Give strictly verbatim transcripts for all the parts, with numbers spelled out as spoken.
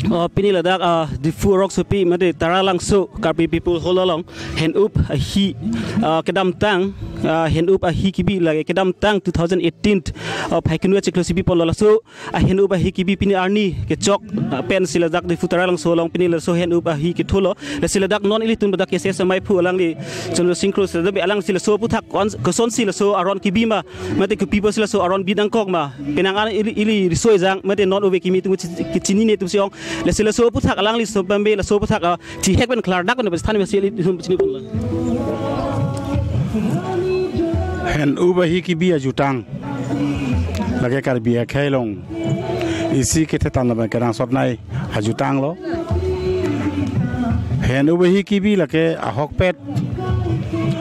Oh, pini ladak, ah, Diphu roksopi mate Taralangso Karbi People Hall along Hen-up ahi, ah, kedamtang, ah, Hen-up ahi kebi lake kedamtang two thousand eighteen, ah, Phaikunu achiklo si biponlo. Laso, ah, Hen-up ahi kebi pini arni kechok, ah, pensi ladak Diphu Taralangso along pini laso Hen-up ahi ketholo. Lasi ladak non ilitum ladak K C S amaiphu alangli Chandra Sing Kro, seta be alangsi laso aphuthak kon, kosonsi laso aron kebi ma, mate kopi pusi laso aron bi nangkok ma, penang an ili, ili riso ejang, mate non ove kimi atum chi-, kachinine atumsi ong. Lasi laso aphuthak alangli so pambe laso aphuthak, ah, thihek pen klardak pen pasthan masi ilitum chiniponlo. Hen-up ahi kebi ajutang lake Karbi akhei along isi kethetan lapen kenangsot nei ajutanglo. Hen-up ahi kebi lake ahokpet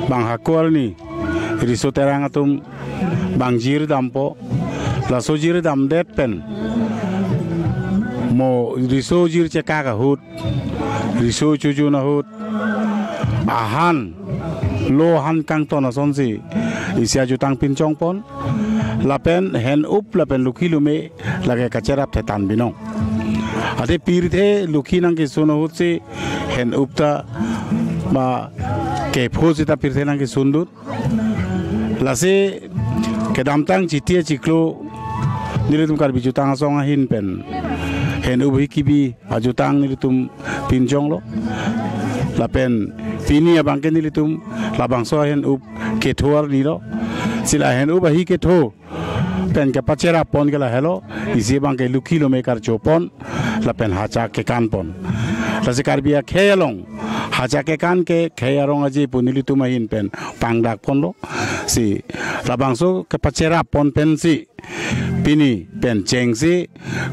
bang hako arni riso terang atum bang jirdampo. Laso jirdamdet pen mo riso jirchekak ahut, riso chojun ahut, ahan lo han kangton asonsi isi ajutang pinchongpon. Lapen Hen-up lapen Lokhi Lome lake kacherap thetan binong. Ate pirthe Lokhi nangkesun ahutsi Hen-up ta ma kepho seta pirthe nangkesundun. Lasi kedamtang Chiti achiklo nelitum Karbi Jutang Asong ahin pen Hen-up ahi kebi ajutang nelitum pinchonglo. Lapen pini abangke nelitum labangso Hen-up ketho arnilo. Si la Hen-up ahi ketho pen kepacherap pon ke lahelo, isi abangke Lokhi Lome karchopon lapen hacha kekanpon. Lasi Karbi akhei along hacha kekan ke khei arong aje pu nelitum ahin pen pangdakponlo. Si labangso kepacherap pon pensi pini pen chengsi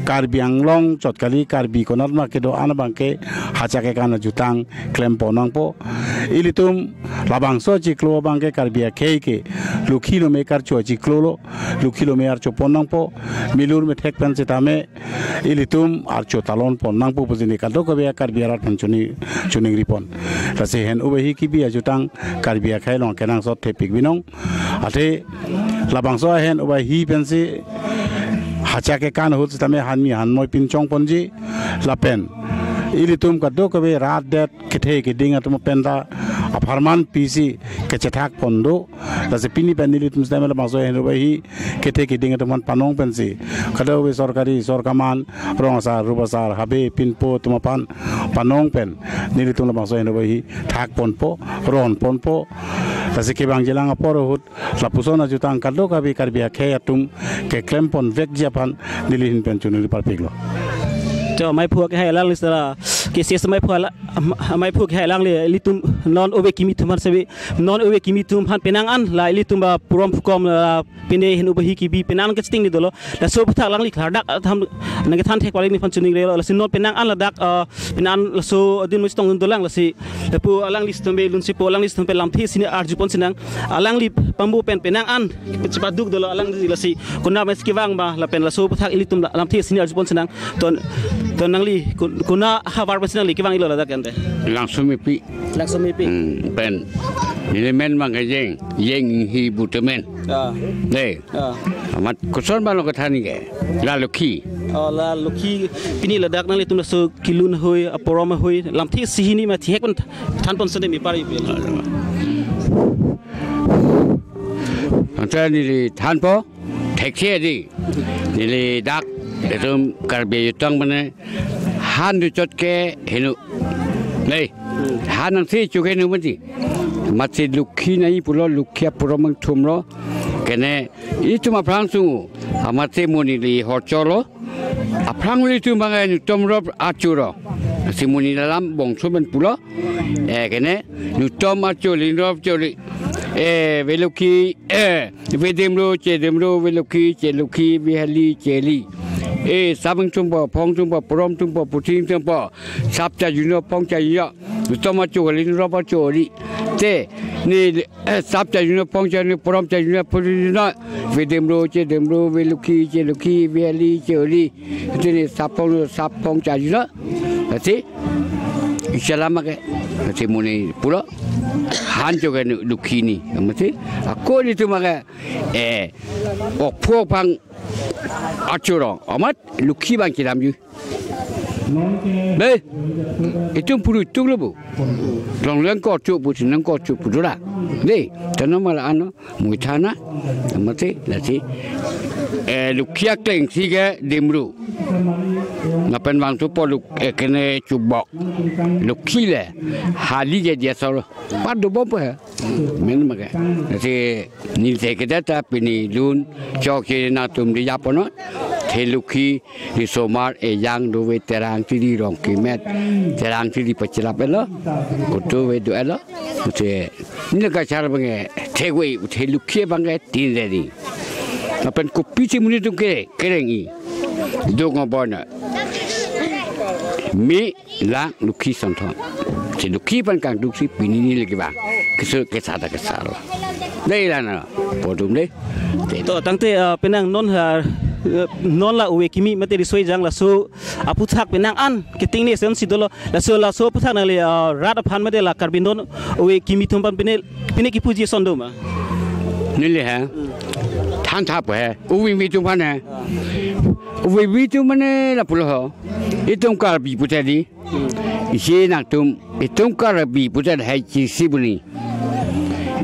Karbi Anglong chot kali, Karbi konatma kedo-an abangke hacha kekan ajutang klempon nangpo. Ilitum labangso achiklo abangke Karbi akhei ke Lokhi Lome karcho achiklolo, Lokhi Lome archopon nangpo, milur methek pen sitame ilitum archo talonpon nangpo pusi neli kadokave Karbi arat aphan chini, chiningripon. Lasi Hen-up ahi kebi ajutang Karbi akhei along kenangsot thepik binong. Ate labangso Hen-up ahi pensi hacha kekan ahut sitame hanmi hanmoi pinchongponji. Lapen ilitum kadokave rat det kethe keding atum pen ta apharman pisi kechethakpon do. Lasi pini pen nelitum sitame labangso Hen-up ahi kethe keding atum aphan panong pensi kadokave sorkari sorkaman, rong asar, rup asar, habe pinpo atum aphan panong pen nelitum labangso Hen-up ahi thakponpo, ronponpo. Lasi kevangjilang apor ahut lapuson ajutang kadokave Karbi akhei atum keklemponvekji aphan neli ahin pen chunuri parpiklo. To amaiphu ke hai alangli sala, K C S amaiphu ala-, am-, amaiphu ke hai alangli ilitum non ove kimi atum aphan sebe, non ove kimi atum aphan penang an la ilitum ba purom phukom la pine Hen-up ahi kebi penang kachetengni dolo. Laso aphuthak alangli klardak atham nangkethan thek pali neliphan chiningrilo. Lasi non penang an ladak, ah, penang an laso adin musi tong dolang lasi lapu alangli sitame lunsi po alangli sitame lamthe sini arjupon sinang. Alangli pambu pen penang an chepaduk dolo alangli lasi konat masi kevang ba lapen laso aphuthak ilitum la-, lamthe sini arjupon sinang. Ton, ton nangli kon-, konat havar masi nangli kevang ilo ladak ante. Langsomepi. Langsomepi. Hmm, pen. Neli men mang ke Jeng, Jeng Inghi pu amen. Ah. Dei. Ah. Amat koson balo kethan ke. La Lokhi. Oh, la Lokhi. Pini ladak nanglitum laso kelun ahoi, aporom ahoi, lamthe si hini ma thihek pen thanpon sode mi pari pen. Ante neli thanpo, thekthe dei. Neli dak, itum Karbi ajutang mane, han du chot ke henu. Nei, han nangsi chu ke henu mati. Mati Lokhi nai pulo, Lokhi aporom angthumlo. Kene, itum aphrang sung, amati mo neli horcholo. Aphrang ilitum bang nuttom rop archoro. Si mo neli alam bongso pen pulo. Eh, kene, nuttom archo, linrop choli. Eh, ve Lokhi, eh, vedimlo, chedimlo, ve Lokhi, che Lokhi, ve hali, che li. Eh, sap angthumpo, phong angthumpo, porom angthumpo, puthing angthumpo. Sap chajunlo, phong chajunlo. Nuttom archo, linrop archo li. Te, ne, eh, sap chajunlo, phong chajunlo, porom chajunlo, puthing chajunlo. Vedimlo, chedimlo, ve Lokhi, che Lokhi, ve hali, che li. Te ne sap phong, sap phong chajunlo. Ati, isi alam ke. Ati mo neli pulo. Han cho ke Lokhi ni. Mati, ako ilitum ke, eh, ok pho phang archoro. Amat Lokhi bang kedamji. Be, itum puru itum lo bu. Long lengkor chu pu, si lengkor chu pu dura. De, tano mala ano, mui thana, mate, lasi. Eh, Lokhi akleng si ke dimru. Lapen vangthupo Lok-, eh, kene chubok. Lokhi le, hali ke dia solo. Pat dobom po he. Men make. Lasi, neli te kedeta pini lun, chok si nangtum di japono. The Lokhi, risomar, ejang dove terang tiri rong kimet. Terang tiri pachelap elo. Kutu ve do elo. Te, neli kachar abang ke, the ve, the Lokhi abang ke tin re ni. Lapen kopi si monit atum ke, kereng-i. Duk ngo bon. Mi lang Lokhi Sonthong. Si Lokhi aphan kangduk si pini neli kevang. Keso kesa ta kesa lo. Dei la na, podum dei. To tangte, ah, penang non ha, eh, non la ove kimi mate riso ejang laso aputhak penang an keting ne sen si dolo. Laso, laso aputhak nangli, ah, rat aphan mate la Karbi non ove kimi atum aphan pine, pine kipuji ason do ma? Neli ha. Than tha po he. Ove kimi atum aphan he. Ove kimi atum mane lapulo ho. Itum Karbi pute di. Isi nangtum, itum Karbi pute hai chisi buni.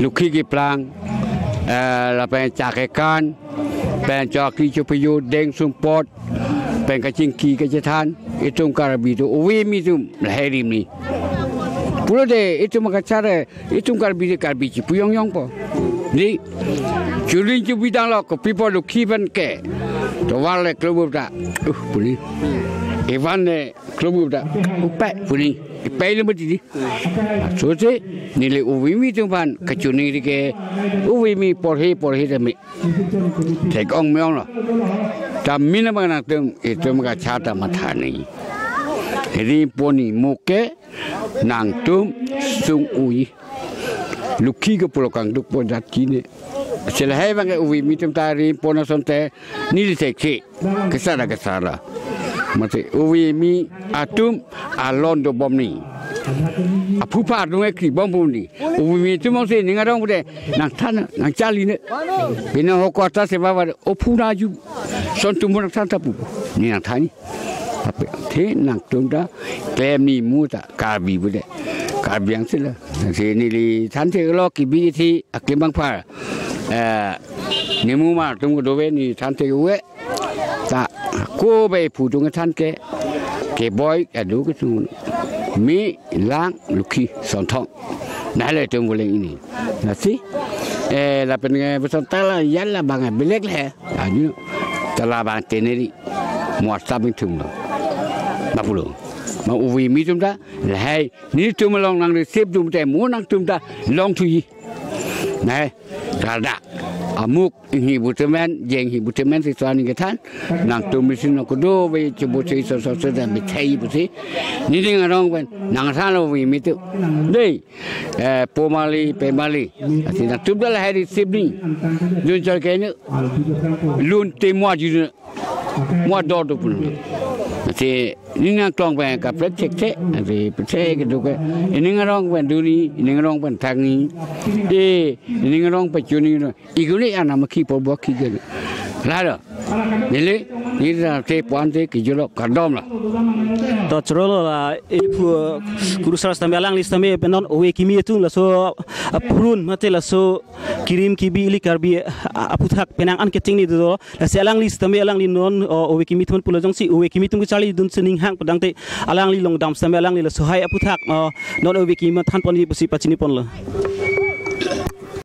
Lokhi keplang, eh, lapen chak kekan, pen chokri chopiyo, deng sumpot, pen kachingki kachethan, itum Karbi atum, ove kimi atum, lahai rim ni. Pulo de, itum kachar, itum Karbi de Karbi chipu yong yong po. Di, chuling chubi dang lo, kopi po Lokhi aphan ke. Tovar le klobu ta, uh, puni. Ivan le klobu ta, upai, puni. Ipai le mati di. Laso si, neli ove kimi atum aphan, kachuni di ke, ove kimi porhe, porhe de mi. Thek-ong me-ong lo. Ta mina bang nangtum, itum kachar ta mathani. Rimpo ni muke, nangtum sung-ui. Lokhi ke pulo kangduk po jat kine. Si lahai abang ke ove kimi atum ta rimpo na sonte neli thekthe. Kesa ta kesa lo. Mate ove kimi atum alon dobom ni. Aphu apha atum ekri bom bom ni. Ove kimi atum si ning arong pute nangthan nangchali ne. Pine ho kota se baba ophu na ju. Sontum nangthan ta pu. Neli nangthan ni. Tapi the nangtum ta klem ni mu ta Karbi pute. Karbi ang sila. Si neli than thek lo kibi thi aklem bang phar. Eh, nimu mar atum kedo ave neli than thek ave. Ta ko bai phu atum kethan ke. Keboi adu ke sung. Mi lang Lokhi Sonthong. Nahai le atum boleng ini. Lasi, eh, lapen ke beson tala yalla bang belek le. Anu, tala bang teneri. Muat sabing thum lo. Lapulo. Ma ove kimi atum ta, lahai, netum along nang receive dum te, mo nangtum ta, longthuji. Nahai, karda. Amuk, inghi butemen, jeng hi butemen si tuan kethan. Nangtum misin no kudo ve chubut si so so so dan bithei busi. Nining arong pen, nangthan lo ove kimi atum. Dei, eh, po mali, pe mali. Lasi nangtum ta lahai receive ni. Jun chal ke ni, lun te mo aju. Mo do do pun. Lasi ning nangklong pen kaprek thekthe, lasi prek kedo ke. Ining arong pen duni, ining arong pen thangni. Eh, ining arong pen chuni no. Iguni anam khi po bo khi gel. Lalo. Neli, neli ta te puan te kijolo kardom lo. To choro lo la, eh, pu, kurusar sitame alangli sitame pen non ove kimi atum laso, ah, purun mate laso kirim kibi ili Karbi, ah, aputhak penang an keting ni do. Lasi alangli sitame alangli non, oh, ove kimi atum pulo jongsi ove kimi atum kecharli dun sining hang padang te alangli longdam sitame alangli laso hai aputhak, oh, non ove kimi than ponji pusi pachini ponlo.